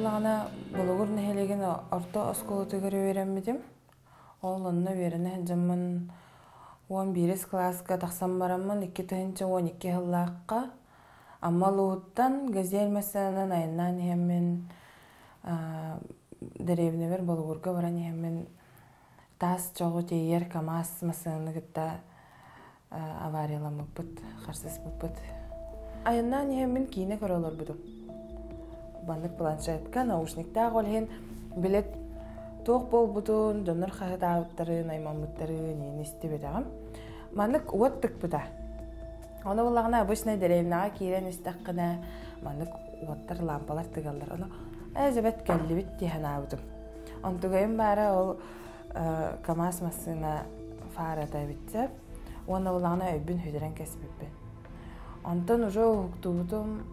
Буоллаҕына Болугур нэһилиэгин орто оскуолатыгар үөрэммитим. Ол онно үөрэнэ сылдьаммын 11 кылааска тахсан бараммын 2012 сыллаахха Амма улууһуттан «Газель» массыынанан айаннаан иһэммин дэриэбинэбэр Болугурга баран иһэммин таас чоҕу тиэйэр КАМАЗ массыынаны кытта аварияламмыппыт, харсыспыппыт. Айаннаан иһэммин киинэ көрө олорбутум. Маннык планшетка, наушниктаах ол иһин билет туох буолбутун, дьоннор хаһытаабыттарын, аймаммыттарын иин истибэтэҕим. Маннык уот тыкпыта. Ону буллаҕына обычно дэриэбинэҕэ киирэн истэххинэ маннык уоттар, лампалар тыгаллар. Ону ээ дьэбэт кэллибит дии санаабытым. Онтугайым баара ол КАМАЗ массыына фарата эбит уонна улаҕана өйбүн сүтэрэн кэспиппин. Онтон уже уһуктубутум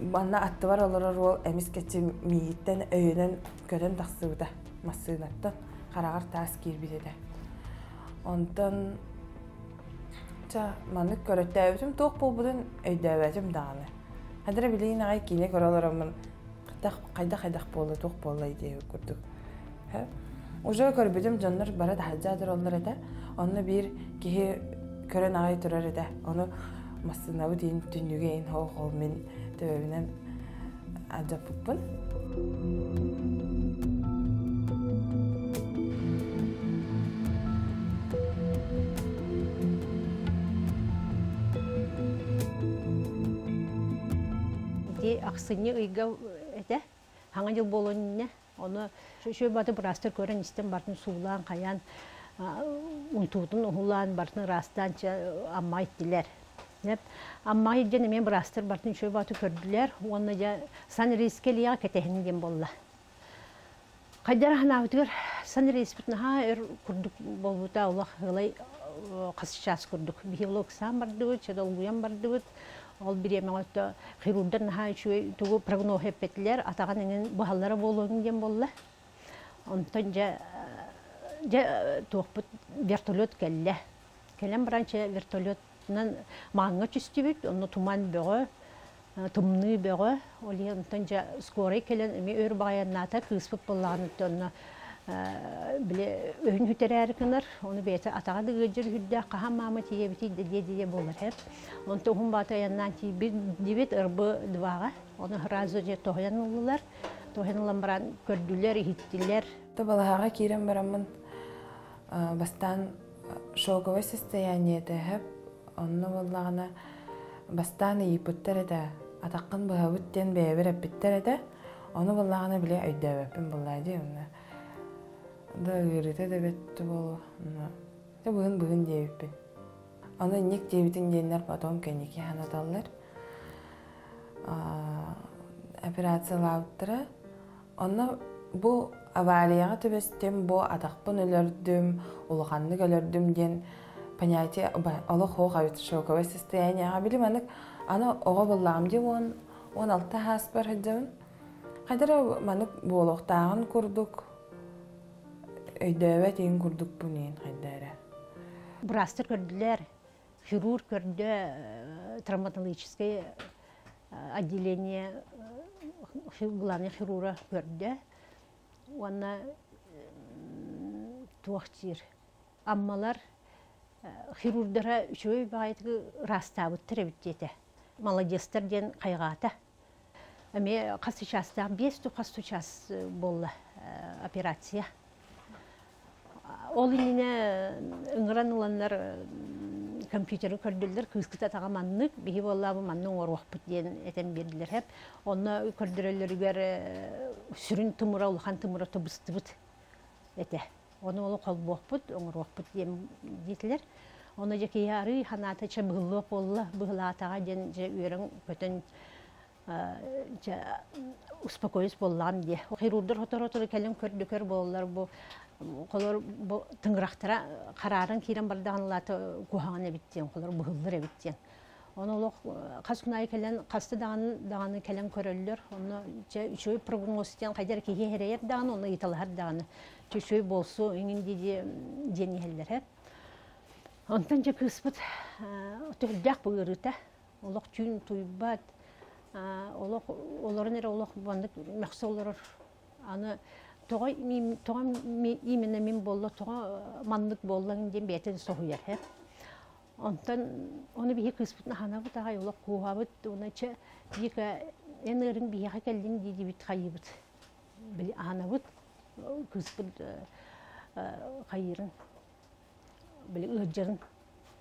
манна аттыбар олорор уол эмискэччи миигиттэн өйөнөн көтөн тахсыбыта массыынаттан хараҕар таас киирбит этэ. Онтон ча маннык көрөттөөбүтүм туох буолбутун өйдөөбөтүм даҕаны. Хадара билигин аҕай киинэ көрө олороммун хайдах-хайдах буолла, туох буолла диэбит курдук. Уже көрбүтүм дьоннор бары таһырдьа тураллар этэ. Онно биир киһи көрөн аҕай турар этэ. Ону массыынабыт иин түннүгэ иин хоол мин төбөбүнэн алдьаппыппын. Ити ахсынньы ыйга этэ. Хаҥа дьыл буолуон иннинэ. Ону үчүгэй баты быраастар көрөн истэн бартын суулаан, хайаан, унтуутун уһулаан, бартын ыраастаан Амма иттилэр. Амма илдьэн эмиэ быраастар бартын үчүгэй баты көрдүлэр уонна дьэ сан-рейскэ илиэҕэ кэтэһин диэн буолла. Хайдара ханаабытыгар сан-рейспит наһаа өр курдук буолбута олох ылай хас час курдук. Биһи олох ыксаан бардыбыт, чэ долгуйан бардыбыт. Ол бириэмэҕэ өттө хирурдар наһаа үчүгэй тугу прогноһу эппэтилэр, атаҕын эҥин быһаллара буолуон диэн буолла. Онтон дьэ дьэ туохпут вертолет кэллэ. Кэлэн баран чэ вертолетынан мааҥҥа түстүбүт, онно туман бөҕө, тымныы бөҕө. Ол иһин онтон дьэ скорай кэлэн эмиэ өр баҕайаннаата, кыыспыт буоллаҕына онно били өһүн сүтэрээри гынар, ону бэйэтэ атаҕа да ыалдьар үһүрдээх, хаһан маама тиийэбитий да диэ-диэ буолар һэп. Онтон уһун баата айаннаан тиийбит дибит ырбы дваҕа, ону сразу же тоһуйан ыллылар, тоһуйан ылан баран көрдүлэр, иһиттилэр. Балаһаҕа киирэн бараммын бастаан шоковое состояние этэ һэп, онно буоллаҕына бастаан ыйыппыттар этэ, атаххын быһабыт диэн бэйэбэр эппиттэр этэ. Ону буоллаҕына били өйдөөбөппүн буоллаа дии онно. Да ыарыыта да бэт буолуо. Дьэ быһын быһын диэбиппин. Аны инник диэбитин диэннэр потом кэнники санаталлар. Операциялаабыттара. Онно бу аварияҕа түбэстим, бу атахпын өлөрдүм, улаханнык өлөрдүм диэн понятие олох суох эбит шоковое состояниеҕа били маннык аны оҕо буоллаҕым дии 16 сааспар сылдьабын. Хайда эрэ маннык буолуохтааҕын курдук өйдөөбөт иһин курдукпун иһин хайда эрэ. Быраастар көрдүлэр, хирург көрдө, травматологическое отделение главный хирурга көрдө уонна туох диир Аммалар хирурдара үчүгэй баҕайытык ыраастаабыттар эбит диэтэ. Маладьыастар диэн хайҕаата. Эмиэ хас чаастаах, биэс хас час буолла операция. Ол иннинэ ыҥыран ыланнар компьютеры көрдүллэр, кыыскыт атаҕа маннык, биһи буоллаабы манны оҥоруохпут диэн этэн биэрдилэр хэп. Онно көрдөрөллөрүгэр сүрүн тымыра, улахан тымыра тубустубут этэ. Ону ол холбуохпут, оҥоруохпут диэн диэтилэр. Ону дьэ киһи арыый санаата чэ быһыллыах буолла, быһылаатаҕа диэн дьэ үөрэн-көтөн дьэ успокоюсь буоллаҕым диэ. Хирурдар сотору-сотору кэлин көрдүкөр буолаллар бу холор бу тыҥырахтара харааран киирэн бардаҕын лаата куһаҕан эбит диэн холор быһыллар эбит диэн. Ону олох хас күн аайы кэлэн хаста даҕаны даҕаны кэлэн көрөллөр. Онно чэ үчүгэй прогноз диэн хайдах эрэ киһи эрэйэр даҕаны, онно ыйыталаһар даҕаны. Чэ үчүгэй буолсу иҥин дии диэн иһэллэр һэ. Онтон дьэ кыыспыт төһөлдөөх бу ыарыыта. Олох түүн утуйбат. Олох олорон эрэ олох маннык мөхсө олорор. Аны тоҕо тоҕо именно мин буолла, тоҕо маннык буоллаҥ диэн бэйэтин соһуйар һэ. Онтон ону биһи кыыспытын аһанабыт аҕай олох кууһабыт уонна чэ Вика эн ыарыҥ биһиэхэ кэллин дии диибит хайыыбыт. Били аһанабыт кыыспыт хайыырын били ыалдьарын.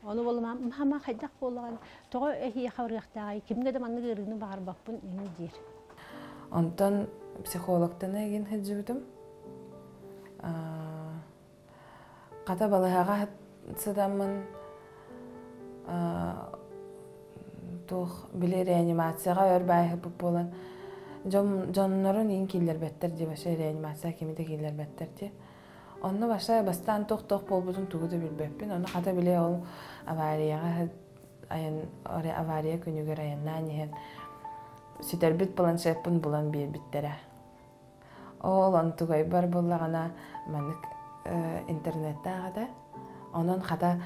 Ону буолла мама хайдах буоллаҕын тоҕо эһиэхэ барыахтааҕый кимҥэ да маннык ыарыыны баҕарбаппын ини диир. Онтон психологтана игин сылдьыбытым. Хата балыһаҕа сытаммын туох били реанимацияҕа өр баайыһыппыт буолан дьоннорун иин киллэрбэттэр дии вообще реанимация кими да киллэрбэттэр дии. Онно вообще бастаан туох-туох буолбутун тугу да билбэппин. Ону хата били ол аварияҕа айан авария күнүгэр айаннаан иһэн сүтэрбит планшеппын булан биэрбиттэрэ. Ол онтугайбар буоллаҕына маннык интернеттаах этэ. Онон хата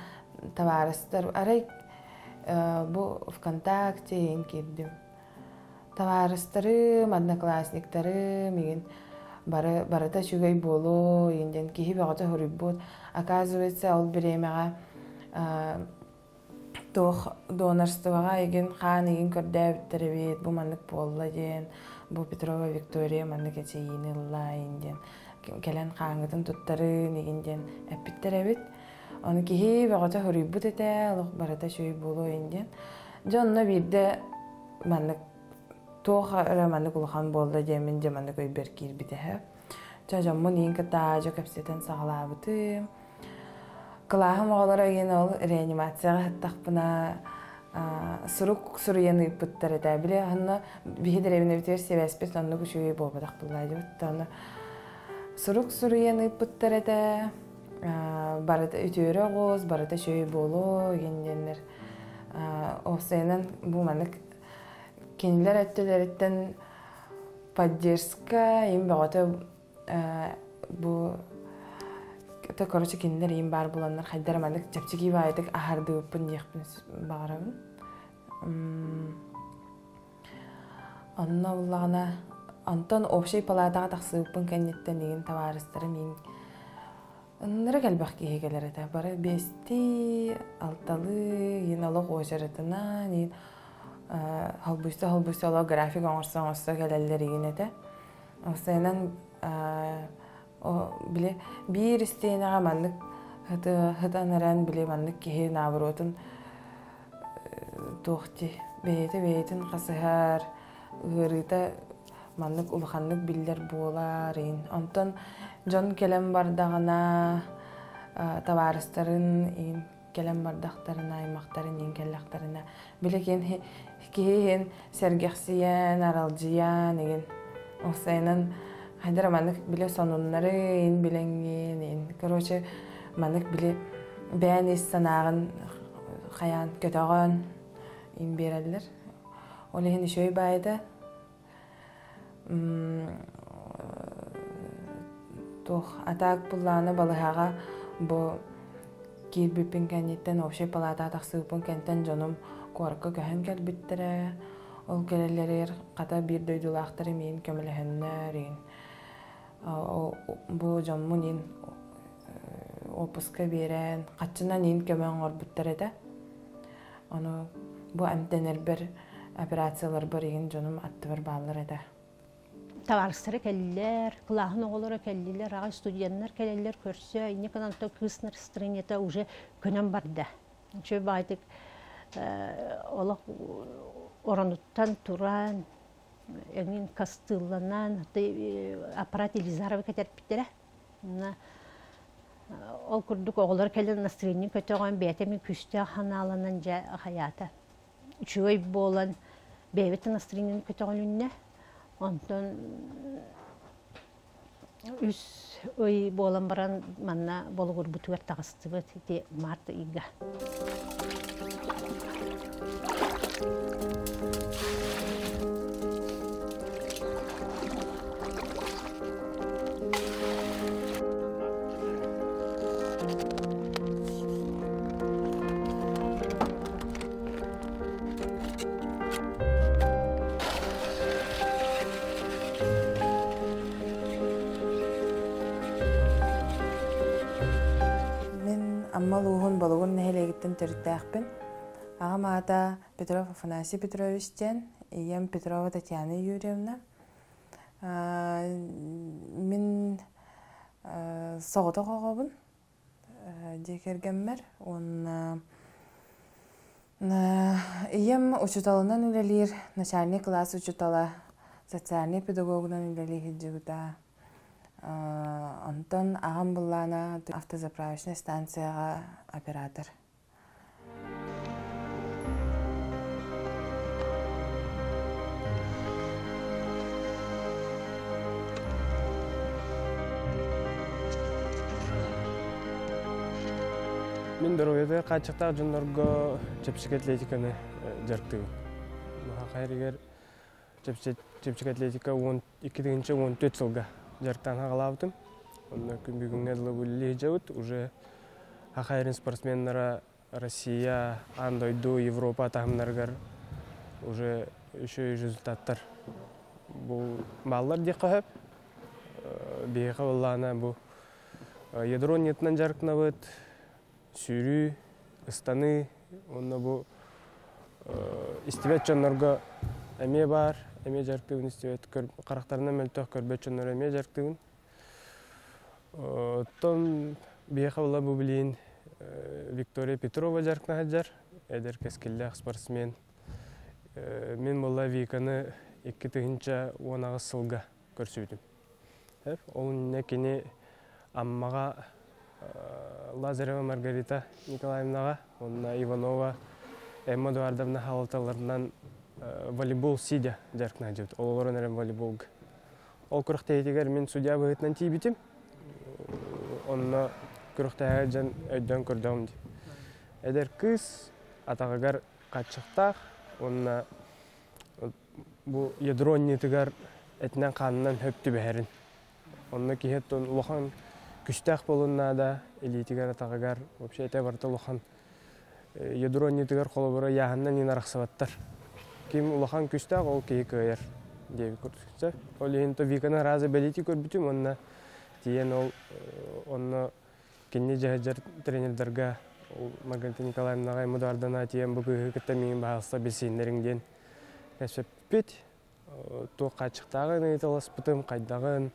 табаарыстар арай бу ВКонтакте иһин киирдим. Табаарыстарым, одноклассниктарым игин бары барыта үчүгэй буолуо игин диэн киһи бөҕөтө суруйбут. Оказывается, ол бириэмэҕэ туох донорствоҕа игин хаан игин көрдөөбүттэр эбит, бу маннык буолла диэн, бу Петрова Виктория маннык эчэйиини ылла игин диэн кэлэн хааҥҥытын туттарын игин диэн эппиттэр эбит. Ону киһи бөҕөтө суруйбут этэ, олох барыта үчүгэй буолуо игин диэн. Дьэ онно биирдэ маннык туох эрэ маннык улахан буолла диэммин дьэ маннык өйбөр киирбитэ. Чэ дьоммун иин кытта дьэ кэпсэтэн саҕалаабытым. Кылааһым оҕолоро игин ол реанимацияҕа сыттахпына сурук суруйан ыыппыттар этэ. Били онно биһи дэриэбинэбитигэр сибээспит оннук үчүгэй буолбатах буолла дибит. Ону сурук суруйан ыыппыттар этэ. Барыта үтүөрэ оҕус, барыта үчүгэй буолуо игин диэннэр. Уопсайынан бу маннык кинилэр өттүлэриттэн поддержка им бөҕөтө бу это короче кинилэр им баар буланнар хайдара маннык чэпчэки баайытык аһардыбыппын диэхпин баҕарабын. Онно буллаҕына онтон общай палатаҕа тахсыбыппын кэнниттэн игин табаарыстарым иин Ынырык элбэх киһи кэлэр этэ. Бары биэстии, алталыы, иин олох уочаратынан, иин холбуйса-холбуйса олох график оҥорсо-оҥорсо кэлэллэр игин этэ. Осайынан били биир истиэнэҕэ маннык хытан эрэн били маннык киһи наоборотун туох дии бэйэтэ бэйэтин хасыһар ыарыыта маннык улаханнык биллэр буолар иһин. Онтон дьон кэлэн бардаҕына табаарыстарын иһин кэлэн бардахтарына, аймахтарын иһин кэллэхтэринэ билигин киһи иһин сэргэхсийэн, аралдьыйан игин осайынан хайдара маннык биле сонуннары иһин билэҥҥин иһин короче маннык били бэйэн ис санааҕын хайаан көтөҕөн иһин биэрэллэр. Ол иһин үчүгэй баайда туох атаак буллааны балыһаҕа бу киирбиппин кэнниттэн общай палаатаҕа тахсыбыппын кэнниттэн дьонум куоракка көһөн кэлбиттэрэ. Ол кэлэллэригэр хата биир дойдулаахтарым иин көмөлөһөннөр иин бу дьоммун иин уоппуска биэрэн хаччынан иин көмө оҥорбуттар этэ. Ону бу эмтэнэрбэр операцияларбар игин дьонум аттыбар бааллар этэ. Табаарыстара кэллилэр, кылааһын оҕолоро кэллилэр, аҕай студеннар кэлэллэр көрсө, инньэ гынан кыыс настроениета уже көнөн барда. Үчүгэй баҕайытык олох оронуттан туран, эҥин кастыылланан, аппарат Елизарова кэтэрпиттэрэ. Ол курдук оҕолор кэлэн настроение көтөҕөн, бэйэтэ эмиэ күүстээх санааланан дьэ хайаата. Үчүгэй буолан бэйэбит настроениены көтөҕүлүннэ. Онтон үс ый буолан баран манна Болугурбутугар таҕыстыбыт ити март ыйга. Амма улууһун Болугур нэһилиэгиттэн төрүттээхпин. Аҕам аата Петров Афанасий Петрович диэн, ийэм Петрова Татьяна Юрьевна. Мин соҕотох оҕобун дьиэ кэргэммэр уонна ийэм учууталынан үлэлиир, начальник кылаас учуутала, социальнай педагогунан үлэлии сылдьыбыта. Онтон аҕам былаана автозаправочнай станцияҕа оператор. Мин доруобуйата хааччахтаах дьоннорго чэпчэки атлетиканы дьарыктыыбын. Маха чэпчэки атлетика 2014 сылга дьарыктаан хаҕалаабытым. Онно күн бүгүҥҥэ дылы үлэлии сылдьабыт. Уже Саха эрин спортсменнара Россия, аан дойду, Европа таһымнарыгар уже үчүгэй результаттар бу бааллар диэххэ сөп. Биһиэхэ буоллаҕына бу ядро ньыытынан дьарыктанабыт, сүүрүү, ыстаныы уонна бу истибэт дьоннорго эмиэ баар, эмиэ дьарыктыыбын истибэт, харахтарынан мөлтөх көрбөт дьоннору эмиэ дьарыктыыбын. Оттон биһиэхэ була бу билигин Виктория Петрова дьарыктана сылдьар, эдэр кэскиллээх спортсмен. Мин буолла Виканы 2018 сылга көрсүбүтүм. Ол иннинэ кини Аммаҕа Лазарева Маргарита Николаевнаҕа уонна Иванова Эмма Эдуардовна хаалталарынан волейбол сидя дьарыктана сылдьыбыт. Ол олорон эрэн волейболга. Ол күрэхтэһиитигэр мин судья быһыытынан тиийбитим. Онно күрэхтэһэ дьон өйдөөн көрдөҕүм дии. Эдэр кыыс атаҕыгар хаччахтаах уонна бу ядро анньыытыгар этинэн-хаанынан хөп түбэһэрин. Онно киһи оттон улахан күстээх буолуон наада, илиитигэр, атаҕыгар, вообще этэ барыта улахан ядро анньыытыгар холобура ыйааһынынан иин арахсыбаттар. Ким улахан күстээх, ол киһи кыайар диэбит курдук. Ол иһин то Виканы разы бэлиэтии көрбүтүм уонна тиийэн ол онно Кинини дьаһайдьар тренердарга Маргарита Николаевнаҕа Эдуардана тиийэн бу кыыһы кытта миигин баһаалыста билсиһиннэриҥ диэн кэпсэппит. Туох хааччахтааҕын ыйыталаспытым, хайдаҕын,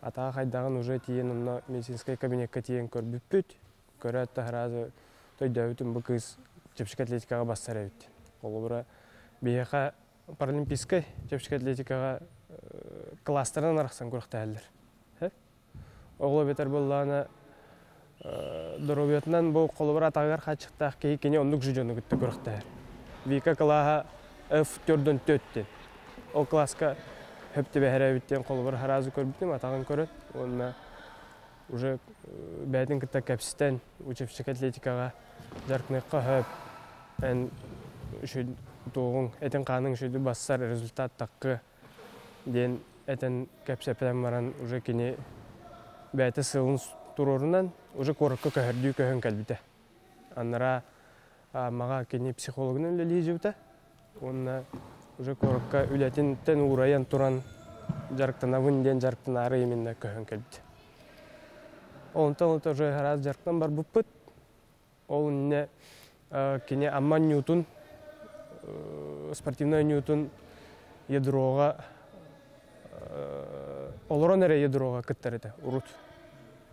атаҕа хайдаҕын уже тиийэн онно медицинскэй кабинекка тиийэн көрбүппүт. Көрөөт да сразу өйдөөбүтүм бу кыыс чэпчэки атлетикаҕа бассар эбит. Холобура, биһиэхэ паралимпийскай чэпчэки атлетикаҕа класстарынан арахсан күрэхтэһэллэр. Оҕо эбэтэр буоллаҕына доруобуйатынан бу холобур атаҕыгар хааччахтаах киһи кини оннук же дьону кытта күрэхтэһэр. Вика кылааһа F төрдөн төттен. Ол класска хөп түбэһэр эбит холобур сразу көрбүтүм атаҕын көрөн уонна уже бэйэтин кытта кэпсэтэн учебщик атлетикаҕа дьарыктаныахха сөп эн туоҕуҥ этин хааныҥ үчүгэй бассар результат таккы диэн этэн кэпсэппитэн баран уже кини бэйэтэ сыалын туруорунан уже куоракка көһөрдүү көһөн кэлбитэ. Анараа Аммаҕа кини психологынан үлэлии сылдьыбыта уонна уже куоракка үлэтинтэн уурайан туран дьарыктанабын диэн дьарыктанаары именно көһөн кэлбитэ. Онтон онто уже араас дьарыктан барбыппыт. Ол иннинэ кини Амма Ньютун спортивнай ньуутун ядроҕа олорон эрэ ядроҕа кыттар этэ урут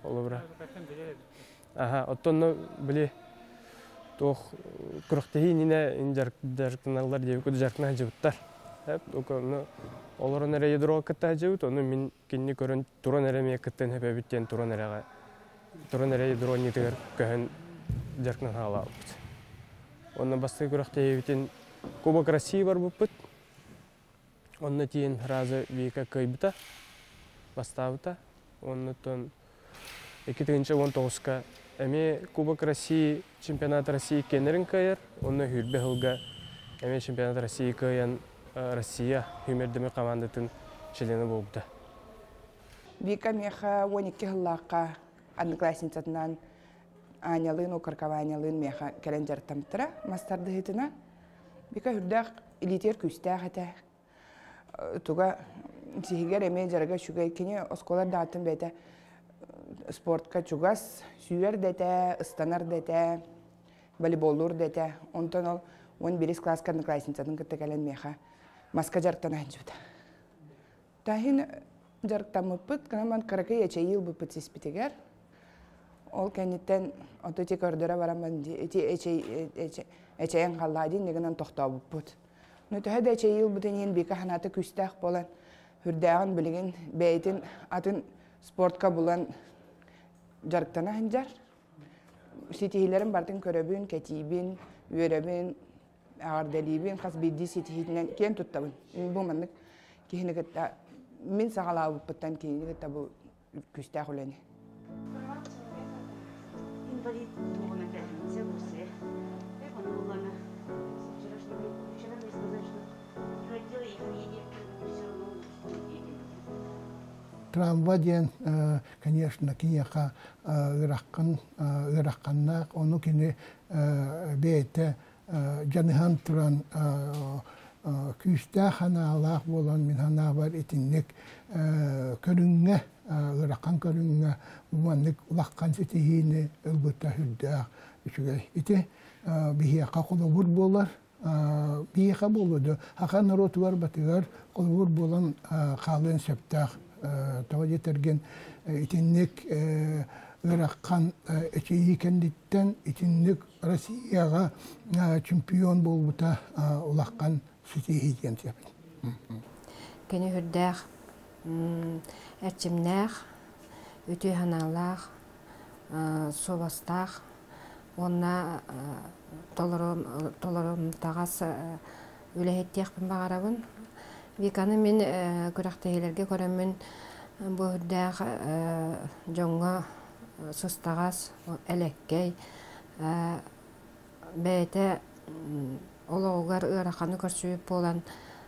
холобура аха оттон били туох күрэхтэһии иннинэ дьарыктаналлар диэбит дьарыктана сылдьыбыттар олорон эрэ ядроҕа кытта сылдьыбыт ону мин кинини көрөн туран эрэ эмиэ кыттан эбэбит диэн туран эрэҕэ туран эрэ дронньутугар көһөн дьарыктанан хаалаабыппыт. Онно бастакы күрэхтэһиибитин Кубок России барбыппыт. Онно тиийэн сразу Вика кыайбыта, бастаабыта. Оннуттан 2019-ка эмиэ Кубок России, чемпионат России иккиэннэрин кыайар. Онно сүүрбэ сылга эмиэ чемпионат России кыайан Россия сүүмэрдэммит хамаандатын чилиэнэ буолбута. Вика миэхэ 12 сыллаахха одноклассницатынан Анялыын, Укркованялыын миэхэ кэлэн дьарыктаммыттара мас тардыһыытына. Вика үрдээх илиитигэр күүстээх этэ. Туга сиһигэр эмиэ дьарыга үчүгэй. Кини оскуола даатын бэйэтэ. Спортка чугас, сүүрэр да этэ, ыстанар да этэ, волейболлуур да этэ. Онтон ол 11 класска одноклассницатын кытта кэлэн миэхэ маска дьарыктана сылдьыбыта. Таһин дьарыктаммыппыт, гынан кыракый эчэйии ылбыппыт сиспитигэр. Ол кэнниттэн ото ити көрдөрө бараммын ити эчэйэн халлаа диэн гынан тохтообуппут. Ну төһө да эчэйии ылбытын иһин Вика санаата күүстээх буолан үрдээҕин билигин бэйэтин атын спортка булан дьарыктана сылдьар. Ситиһиилэрин барытын көрөбүн, кэтиибин, үөрэбин, эҕэрдэлиибин, хас биирдии ситиһиитинэн киэн туттабын. Бу маннык киһини кытта мин саҕалаабыппыттан кинини кытта бу күүстээх үлэни. Инвалид туһунан кэлбитсэ бусе. Вчера мне сказали, что родила их все равно Травма диэн, конечно, киниэхэ ыараххан ыараханнаах, ону кини бэйэтэ дьаныһан туран күүстээх санаалаах буолан мин санаабар итинник көрүҥҥэ ыарахан көрүҥҥэ маннык улахан ситиһиини ылбыта сүрдээх үчүгэй. Ити биһиэхэ холобур буолар биһиэхэ буолуо да саха норуотугар батыгар холобур буолан хаалыан сөптөөх тоҕо диэтэргин итинник ыарахан эчэйии кэнниттэн итинник Россияҕа чемпион буолбута улахан ситиһии диэн сөп. Кини үрдээх эрчимнээх, үтүө санаалаах, суобастаах уонна толорумтаҕас үлэһиттиэхпин баҕарабын. Виканы мин күрэхтэһиилэргэ көрөммүн бу үрдээх дьоҥҥо сыстаҕас, элэккэй, бэйэтэ олоҕугар ыараханы көрсүбүт буолан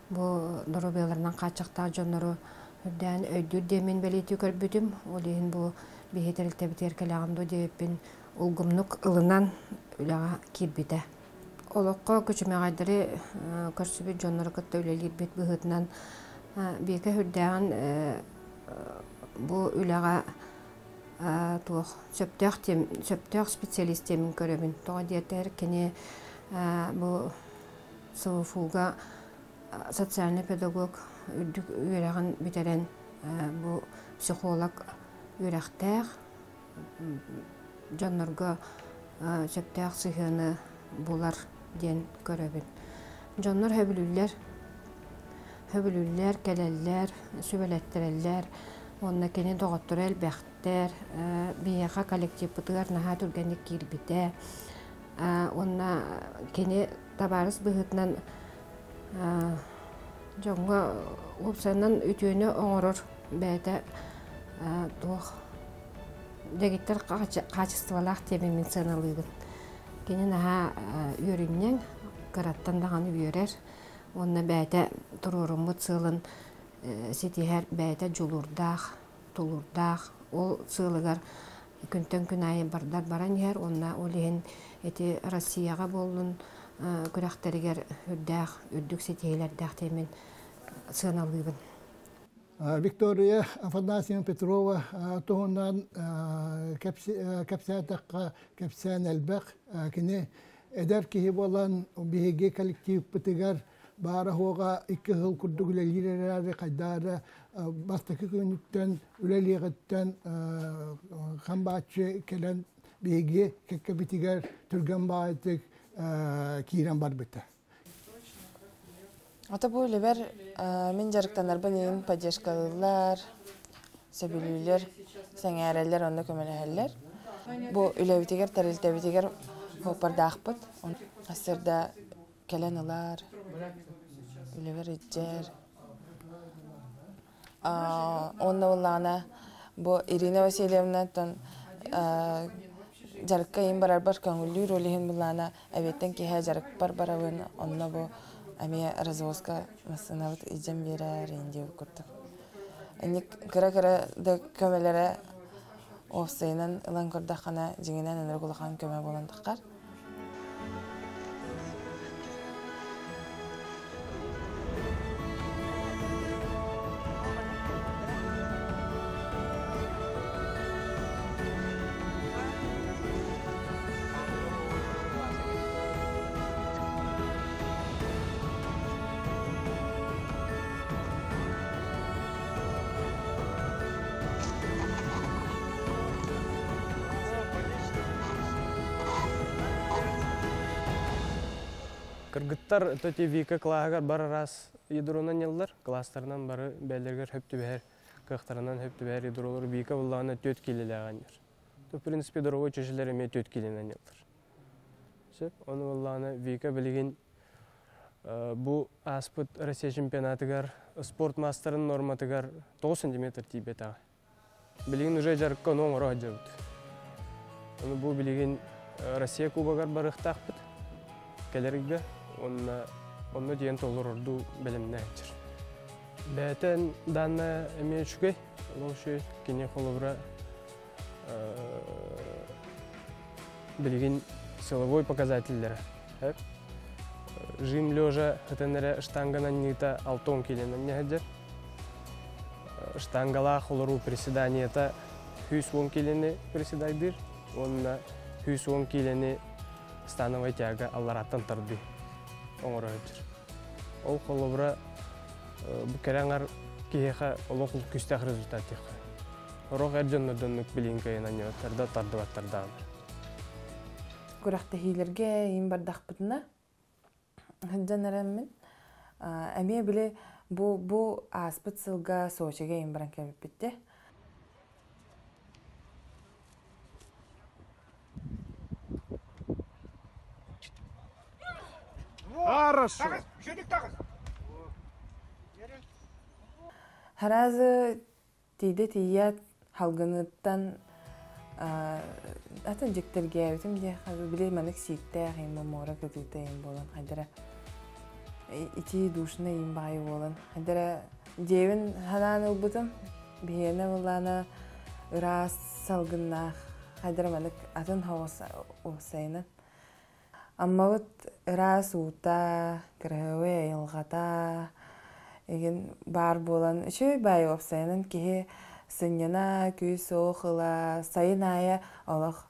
бу доруобуйаларынан хааччахтаах дьоннору үрдээн өйдүүр диэммин бэлиэтии көрбүтүм. Ол иһин бу биһи тэрилтэбитигэр кэлэҕин дуо диэбиппин улгумнук ылынан үлэҕэ киирбитэ. Олоххо күчүмэҕэйдэри көрсүбүт дьоннору кытта үлэлиирбит быһыытынан Биэкэ үрдээҕин бу үлэҕэ туох сөптөөх сөптөөх специалист диэмин көрөбүн. Тоҕо диэтэр кини бу СВФУ-га социальный педагог үрдүк үөрэҕин бүтэрэн бу психолог үөрэхтээх дьоннорго сөптөөх сыһыаны булар диэн көрөбүн. Дьоннор сөбүлүүллэр, сөбүлүүллэр, кэлэллэр, сүбэлэттэрэллэр. Уонна кини доҕотторо элбэхтэр. Биһиэхэ коллективпытыгар наһаа түргэнник киирбитэ. Уонна кини табаарыс быһыытынан дьоҥҥо уопсайынан үтүөнү оҥорор бэйэтэ туох дэгиттэр хаачыстыбалаах диэбин мин сыаналыыбын. Кини наһаа үөрүнньэҥ, кыраттан даҕаны үөрэр уонна бэйэтэ туруоруммут сыалын ситиһэр бэйэтэ дьулуурдаах, тулуурдаах. Ол сыалыгар күнтэн күн аайы бардар баран иһэр уонна ол иһин ити Россияҕа буоллун күрэхтэригэр үрдээх, үрдүк ситиһиилэрдээх диэммин сыаналыыбын. Виктория Афанасьевна Петрова туһунан кэпсээтэххэ кэпсээн элбэх. Кини эдэр киһи буолан биһиги коллективпытыгар баара-суоҕа икки сыл курдук үлэлиир эрээри хайдаа бастакы күнүттэн үлэлиэҕиттэн хамбааччы кэлэн биһиги кэккэбитигэр түргэн баҕайытык киирэн барбыта. Ото бу үлэбэр мин дьарыктанарбын иһин поддержкалыыллар, сөбүлүүллэр, сэҥээрэллэр, онно көмөлөһөллөр. Бу үлэбитигэр, тэрилтэбитигэр суоппардаахпыт. Сарсыарда кэлэн ылар, үлэбэр илдьэр. Уонна буоллаҕына бу Ирина Васильевнаттан дьарыкка иһин барарбар көҥүллүүр, ол иһин буоллаҕына эбиэттэн киэһэ дьарыкпар барабын, онно бу эмиэ развозка массыынабыт илдьэн биэрэр иһин диэбит курдук. Инник кыра-кыра да көмөлөрө уопсайынан ылан көрдөххүнэ, дьиҥинэн ынырык улахан көмө буолан таххар. Кыргыттар төти Вика клаһыгар бар араас ядронан ньыллар, класстарынан бары бээлэригэр хөп түбэһэр, кыахтарынан хөп түбэһэр ядролар Вика буллаҕына 4 килилээх анньар. То, в принципе, дорогой чөчөлөр эмиэ 4 килинэн ньыллар. Сөп, ону буллаҕына Вика билигин бу ааспыт Россия чемпионатыгар спорт маастарын норматыгар 9 сантиметр тиийбэтэҕэ. Билигин уже дьарыкка ону оҥоро сылдьабыт. Ону бу билигин Россия кубогар барыахтаахпыт кэлэргэ уонна онно тиийэн толорордуу бэлэмнээччир. Бэйэтин даанна эмиэ үчүгэй, ол үчүгэй. Кини холобура билигин силовой показателлэрэ. Жим лежа ытан эрэ штанганан ньыыта 6 киленэн ньэһэдьэр. Штангалаах олоруу приседаниета 110 килени приседайдыыр уонна 110 килени становой тяга аллараттан тардыы оҥоро сылдьар. Ол холобура бу кэрэ аҥар киһиэхэ олох күүстээх результат диэххэ. Орох эр дьоннордоннук билин кыайан анньыбаттар тардыбаттар даҕаны. Күрэхтэһиилэргэ иин бардахпытына сылдьан эрэммин эмиэ били бу ааспыт сылга Сочига иин баран кэлбиппитте. Хорошо. Харазы тиийдэ тиийээт халгыныттан атын дьиктиргээбитим диэ били манык сииктээх им муора кытыыта им буолан хайдара итии душный им баайы буолан хайдара дьиэбин ханаан ылбытым биһиэнэ буоллаана ыраас салгыннаах хайдара манык атын хоҕус уопсайынан Аммабыт ыраас уута, кыраһыабай айылҕата игин баар буолан үчүгэй баайы уопсайынан киһи сынньана, күүс-уох ыла, сайын аайы олох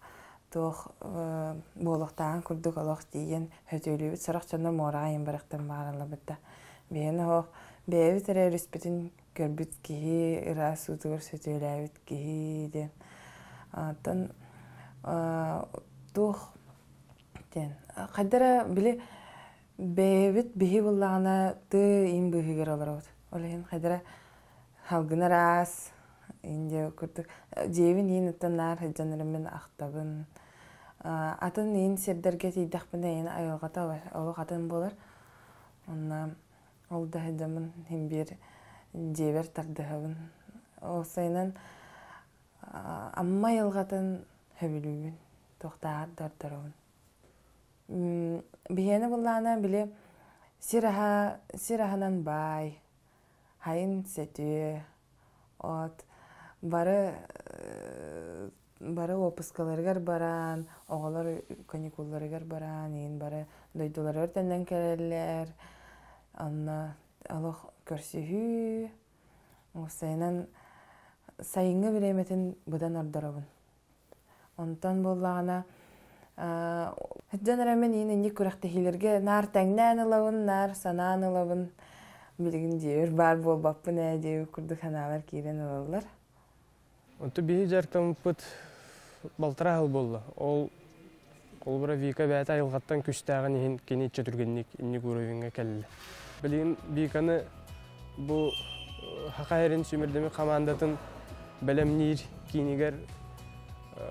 туох буолуохтааҕын курдук олох тиийэн хөтүөлүүбүт. Сорох дьонно муораҕа айан барахтан баҕаралларбыт да. Биһиэнэ оһох бэйэбит эрэ өрүспүтүн көрбүт киһи, ыраас уутугар сөтүөлээбит киһи диэн. Оттон туох диэн хайдара били бэйэбит биһи буллаҕына тыы иин быыһыгар олоробут. Ол иһин хайдара халгын ыраас иин курдук дьиэбин иин оттон наар сылдьан ахтабын. Атын иин сирдэргэ тиийдэхпинэ иин айылҕата олох атын буолар. Онно ол да сылдьаммын иһин биир дьиэбэр тардыһабын. Ол сайынан Амма айылҕатын сөбүлүүбүн, туохтааҕар да ордоробун. Биһиэнэ буллаана били сир аһа сир аһынан баай, хайын сэтүө, от бары бары уоппускаларыгар баран, оҕолор каникулларыгар баран, иин бары дойдуларыгар төннөн кэлэллэр. Онно олох көрсүһүү, Уопсайынан сайыҥҥы бириэмэтин быдан ордоробун. Онтон буоллаҕына дьон эрэ мин иин инник күрэхтэһиилэргэ наар тэҥнээн ылабын, наар санаан ылабын. Билигин дьиэбэр баар буолбаппын ээ диэбит курдук санаалар киирэн ылаллар. Онто биһи дьарыктаммыппыт балтараа сыл буолла. Ол холобура Вика бэйэтэ айылҕаттан күстээҕин иһин кини иччэ түргэнник инник уровеньҥа кэллэ. Билигин Виканы бу Саха сирин сүүмэрдэммит хамаандатын бэлэмниир киинигэр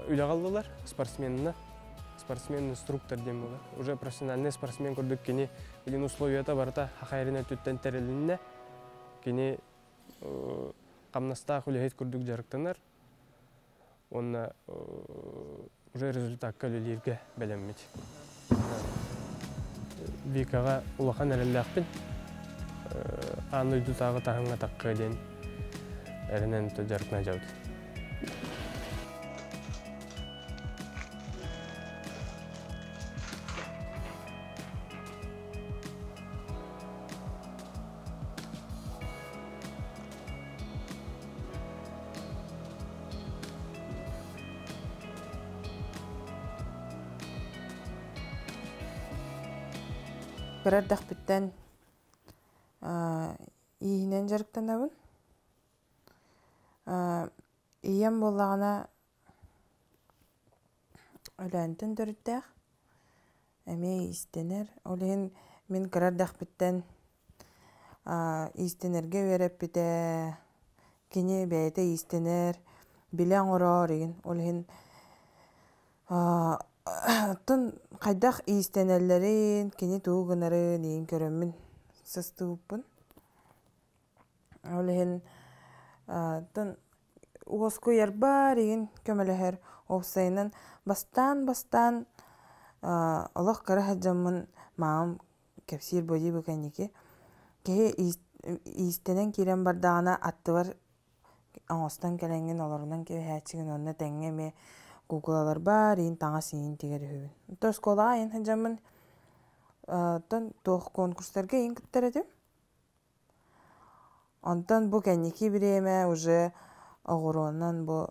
үлэҕэ ыллылар спортсменна. Спортсмен-инструктор диэн буолар. Уже профессиональный спортсмен курдук кини билигин условията барыта Саха сирин өттүттэн тэрилиннэ. Кини хамнастаах үлэһит курдук дьарыктанар уонна уже результакка үлэлииргэ бэлэммит. Викаҕа улахан эрэллээхпин. Аан дойдутааҕы таһымҥа таххыа диэн эрэнэн дьарыктана дьабыт. Кыра эрдэхпиттэн ииһинэн дьарыктанабын. Ийэм буоллаҕына Өлөөнтөн төрүттээх, эмиэ иистэнэр. Ол иһин Мин кыра эрдэхпиттэн иистэнэргэ үөрэппитэ. Кини бэйэтэ иистэнэр, билэ оҥорор игин. Ол иһин оттон хайдах иистэнэллэрин, кини тугу гынарын игин көрөммүн сыстыбыппын. Ол иһин оттон уоскуйарбар игин көмөлөһөр. Уопсайынан бастаан-бастаан олох кыра сылдьаммын маамам кэпсиир буолии бу кэнники киһи иистэнэн киирэн бардаҕына аттыбар оҥостон кэлэҥҥин олорунан кэбиһээччигин уонна тэҥҥэ эмиэ куукулаларбар иин таҥас иин тигэр үһүбүн. Оттон оскуолаҕа иин сылдьаммын оттон туох конкурстарга иин кыттар этим. Онтон бу кэнники бириэмэ уже оҕуруонан бу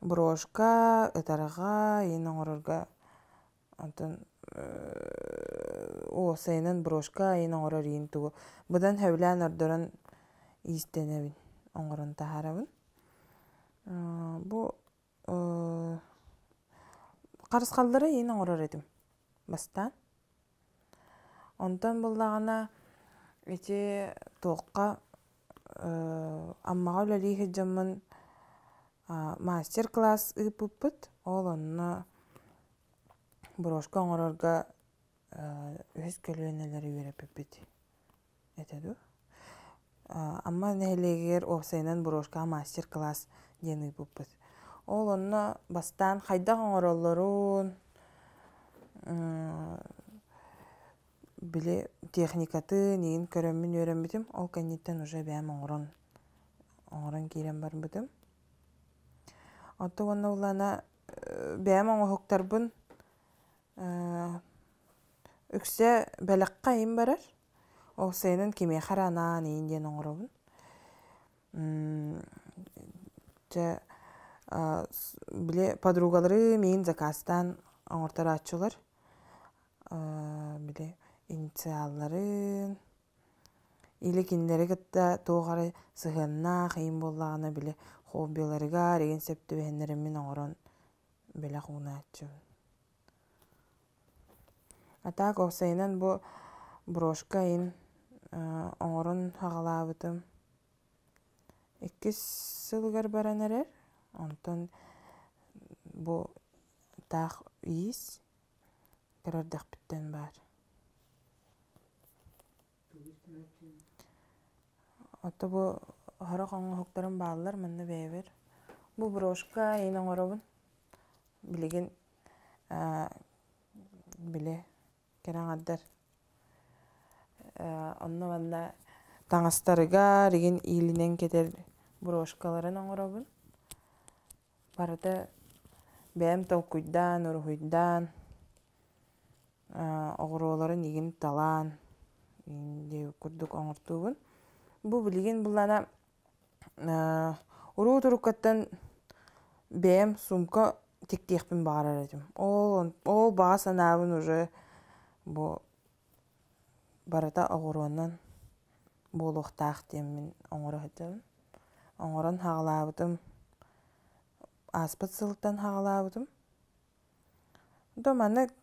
брошка, ытарҕа иин оҥорорго онтон уопсайынан брошка иин оҥорор иин тугу быдан сөбүлээн ордорон иистэнэбин, оҥорон таһаарабын. Бу харысхаллары иин оҥорор этим бастаан. Онтон буллаҕына ити туохха Аммаҕа үлэлии сылдьаммын мастер-класс ыыппыппыт. Ол онно брошка оҥорорго үһүс көлүөнэлэри үөрэппиппит этэ дуу. Амма нэһилиэгэр уопсайынан брошкаҕа мастер-класс диэн ыыппыппыт. Ол онно бастаан хайдах оҥороллорун, били техникатын иин көрөммүн үөрэммитим. Ол кэнниттэн уже бэйэм оҥорон оҥорон киирэн барбытым. Оттон уонна улаана бэйэм оҥоһуктарбын үксэ бэлэххэ иин барар. Ол сайынын кимиэхэ эрэ анаан иин диэн оҥоробун. Дьэ били подругаларым иин заказтаан оҥорторооччулар. Били инициалларын или кинилэри кытта туох эрэ сыһыаннаах иин буоллаҕына били хоббиларыгар игин сөп түбэһиннэриммин оҥорон бэлэх уунааччыбын. А так уопсайынан бу брошка иин оҥорон саҕалаабытым. Иккис сылыгар баран эрэр. Онтон бу таах иис кыра эрдэхпиттэн баар. Ото бу сорох оҥоһуктарым бааллар манна бэйэбэр. Бу брошка иин оҥоробун. Билигин били кэрэ аҥардар онно-манна таҥастарыгар игин иилинэн кэтэр брошкаларын оҥоробун. Барыта бэйэм толкуйдаан, уруһуйдаан, оҕуруоларын игин талаан диэбит курдук оҥортуубун. Бу билигин буллана уруу туруккаттан бэйэм сумка тиктиэхпин баҕарар этим. Ол ол баҕа санаабын уже бу барыта оҕуруонан буолуохтаах диэммин оҥоро сылдьабын. Оҥорон саҕалаабытым ааспыт сылтан саҕалаабытым. Да маннык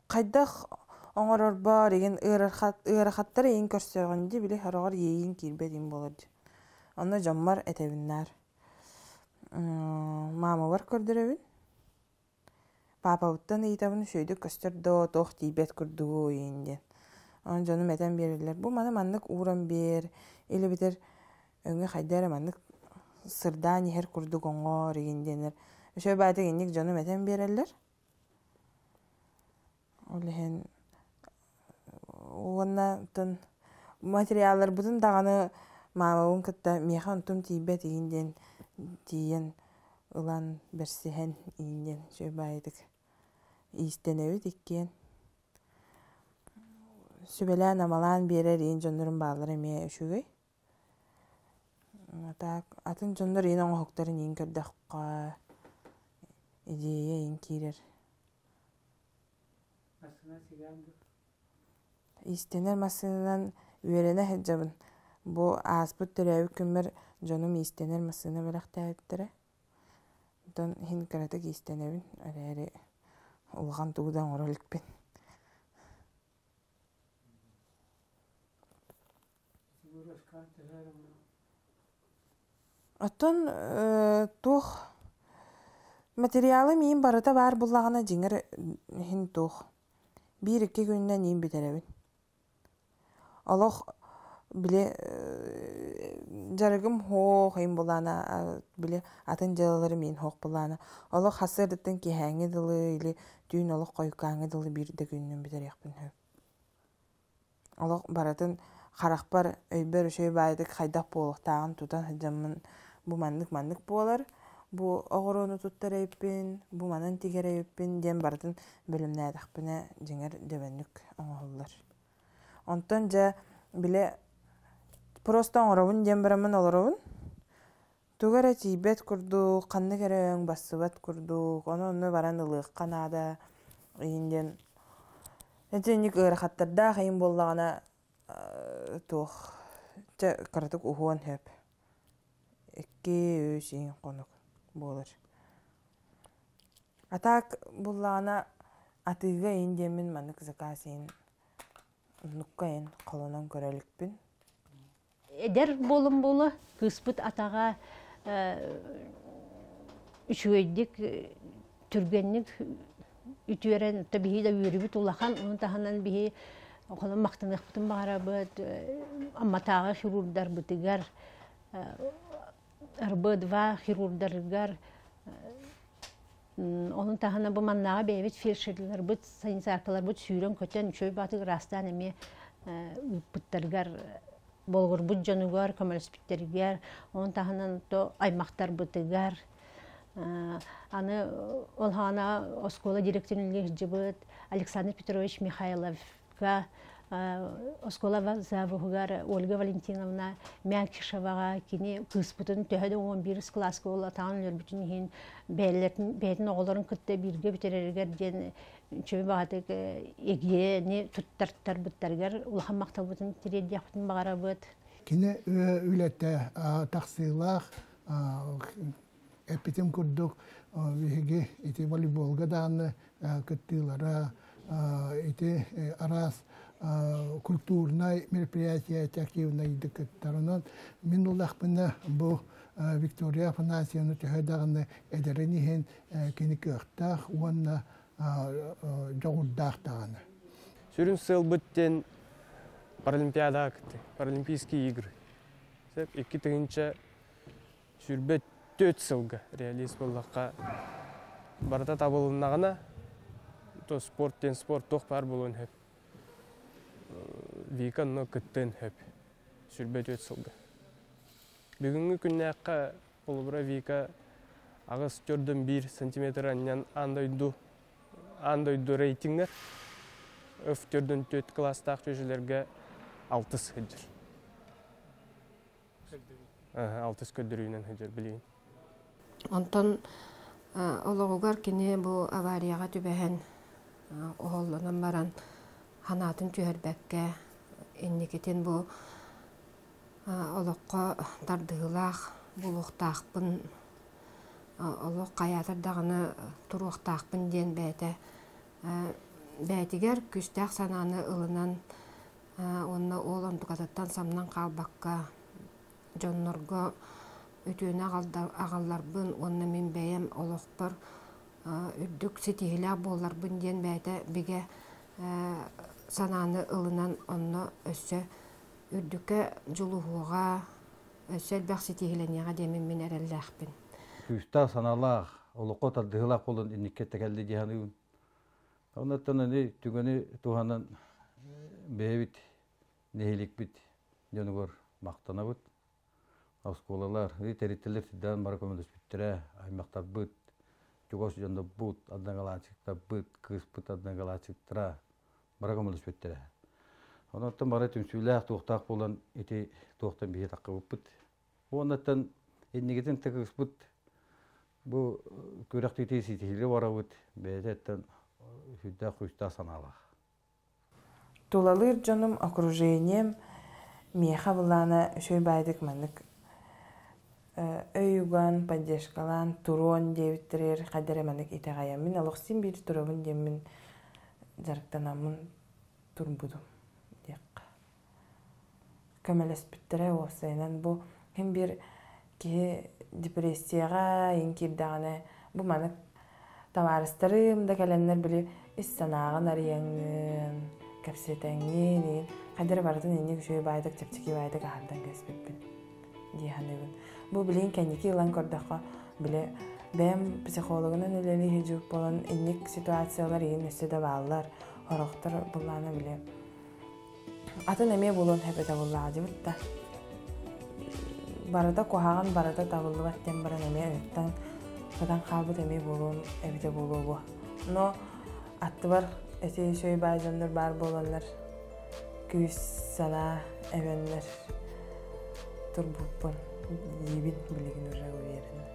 хайдах оҥорорбор игин ыарахаттар игин көрсөҕүн дии били сороҕор иэйииҥ киирбэт игин буолар дии. Онно дьоммор этэбин наар. Маамабар көрдөрөбүн. Паапабыттан ыйытабын үчүгэйдик көстөр доо туох тиийбэт курдугуй игин диэн. Онон дьонум этэн биэрэллэр бу маны маннык ууран биэр или эбэтэр өҥө хайда эрэ маннык сырдаан иһэр курдук оҥоор игин диэннэр үчүгэй баайдык инник дьонум этэн биэрэллэр. Ол иһин уонна оттон материалларбытын даҕаны маамабын кытта миэхэ онтум тиийбэт игин диэн тиийэн ылан бэрсиһэн игин диэн үчүгэй баайдык иистэнэбит иккиэн. Сүбэлээн-амалаан биэрэр иин дьоннорум бааллара эмиэ үчүгэй. Так атын дьоннор иин оҥоһуктарын иин көрдөххө идея иин киирэр. Иистэнэр массыынанан үөрэнэ сылдьабын. Бу ааспыт төрөөбүт күммэр дьонум иистэнэр массыына бэлэхтээбиттэрэ. Онтон иһин кыратык иистэнэбин эрээри улахан тугу да оҥоро иликпин. Оттон туох материалы миин барыта баар буллаҕына дьиҥэр иһин туох биир-икки күнүнэн иин бүтэрэбин. Олох били дьарыгым һуох иин булаана били атын дьыалаларым иин һуох булаана олох хасыардыттан киэһээҥҥи дылы или түүн олох хойукааҥҥы дылы биир да күнүнэн бүтэриэхпин сөп. Олох барытын харахпар, өйбөр үчүгэй баайдык хайдах буолуохтааҕын тутан сылдьаммын бу маннык-маннык буолар, бу оҕуруону туттар эбиппин, бу манан тигэр эбиппин диэн барытын бэлэмнээтэхпинэ дьиҥэр дөбөннүк оҥоһуллар. Онтон дьэ били просто оҥоробун диэн бараммын олоробун. Тугу эрэ тиийбэт курдук, ханнык эрэ өҥ бассыбат курдук, ону онно баран ылыахха наада иһин диэн итинник ыарахаттардаах иһин буоллаҕына туох чэ кыратык уһуон сөп. Икки-үс иһин хонук буолар. А так буллаҕына атыыга иһин диэммин маннык заказ иһин оннукка иһин холонон көрө иликпин. Эдэр буолан буола кыыспыт атаҕа үчүгэйдик түргэнник үтүөрэн биһи да үөрүбүт улахан ону таһынан биһи холон махтаныахпытын баҕарабыт Амматааҕы хирурдарбытыгар РБ-2 хирурдарыгар Онун таһынан бу маннааҕы бэйэбит фельдшерларбыт, санитаркаларбыт сүүрэн-көтөн үчүгэй баатыгар ыраастаан эмиэ ыыппыттарыгар болҕурбут дьонугар, көмөлөспүттэригэр, онун таһынан то аймахтарбытыгар аны ол хаана оскуола директорын сылдьыбыт Александр Петрович Михайловка оскуола завуһугар Ольга Валентиновна Мякишеваҕа кини кыыспытын төһө да 11 кылааска ол атаҕын өлөрбүтүн иһин бэйэтин оҕолорун кытта бииргэ бүтэрэригэр диэн үчүгэй баҕатык эгиэни туттартарбыттарыгар улахан махталбытын тириэрдиэхпитин баҕарабыт. Кини үлэтэ тахсыылаах эппитим курдук биһиги ити волейболга даҕаны кыттыылара ити араас культурнай мероприятие активнайдык кыттар. Онон мин улахпына бу Виктория Афанасьевна төһө даҕаны эдэрин иһин кини кыахтаах уонна дьоҕурдаах даҕаны. Сүрүн сыалбыт диэн Паралимпиадаҕа кыттыы, Паралимпийские игры. Сөп, 2024 сылга реалист буоллахха барыта табылыннаҕына то спорт диэн спорт туох баар буолуон сөп. Вика онно кыттыан сөп 24 сылга. Бүгүҥҥү күннээххэ холобура Вика 8,1 сантиметр анньан аан дойду аан дойду рейтингэр F 4 кылаастаах чүөчэлэргэ алтыс сылдьар. Алтыс көрдөрүүнэн сылдьар билигин. Онтон олоҕугар кини бу аварияҕа түбэһэн оһоллонон баран санаатын түһэрбэккэ инникитин бу олоххо тардыһыылаах буолуохтаахпын олох хайаатар даҕаны туруохтаахпын диэн бэйэтэ бэйэтигэр күүстээх санааны ылынан уонна ол онтукатыттан самнан хаалбакка дьоннорго үтүөнү аҕалларбын уонна мин бэйэм олохпор үрдүк ситиһиилээх буолларбын диэн бэйэтэ бигэ санааны ылынан онно өссө үрдүккэ дьулуһуоҕа, өссө элбэх ситиһиилэниэҕэ диэммин мин эрэллээхпин. Күүстээх санаалаах, олоххо тардыһыылаах буолан инникке тэкэлли дии саныыбын. Оннуттан аны түгэни туһанан бэйэбит нэһиликпит дьонугар махтанабыт. Оскуолалар, тэрилтэлэр сирдээн бары көмөлөспүттэрэ, аймахтарбыт, чугас дьоннорбут, одноклассниктарбыт, кыыспыт одноклассниктара бары көмөлөспүттэрэ. Онон бары түмсүүлээх, туохтаах буолан ити туохтан биһи таххыбыппыт. Уоннаттан иннигитин кыыспыт бу күрэхтиитии ситиһиилэ барабыт бэйэтэ сүрдээх күүстээх санаалаах. Тулалыыр дьонум, окружением миэхэ былаана үчүгэй баайдык маннык өй уган, поддержкалаан туруон диэбиттэригэр хайда эрэ маннык итэҕэйэммин, олох син биир турабын диэммин дьарыктанаммын турбутум диэххэ. Көмөлөспүттэрэ уопсайынан бу ким бир киһи депрессияҕа иҥ киирдэҕинэ бу манык табаарыстарым да кэлэннэр били ис санааҕын арыйаҥҥын, кэпсэтэҥҥин, хайдары барытын инник үчүгэй баайдык, чэпчэки баайдык аһардан кэспиппин дии саныыбын. Бу билин кэнники ылан көрдөххө, били бэйэм психологынан үлэлии сылдьыбыт буолан инник ситуациялар иһин өссө да бааллар. Хорохтор буллаана били атын эмиэ буолуон сөп этэ буоллаҕа да. Барыта куһаҕан, барыта табыллыбат диэн баран эмиэ ыттан сатан хаалбыт эмиэ буолуон эбитэ буолуо буо. Но аттыбар эти үчүгэй баай дьоннор баар буоланнар күүс санаа эбэннэр турбуппун диибин билигин уже уверена.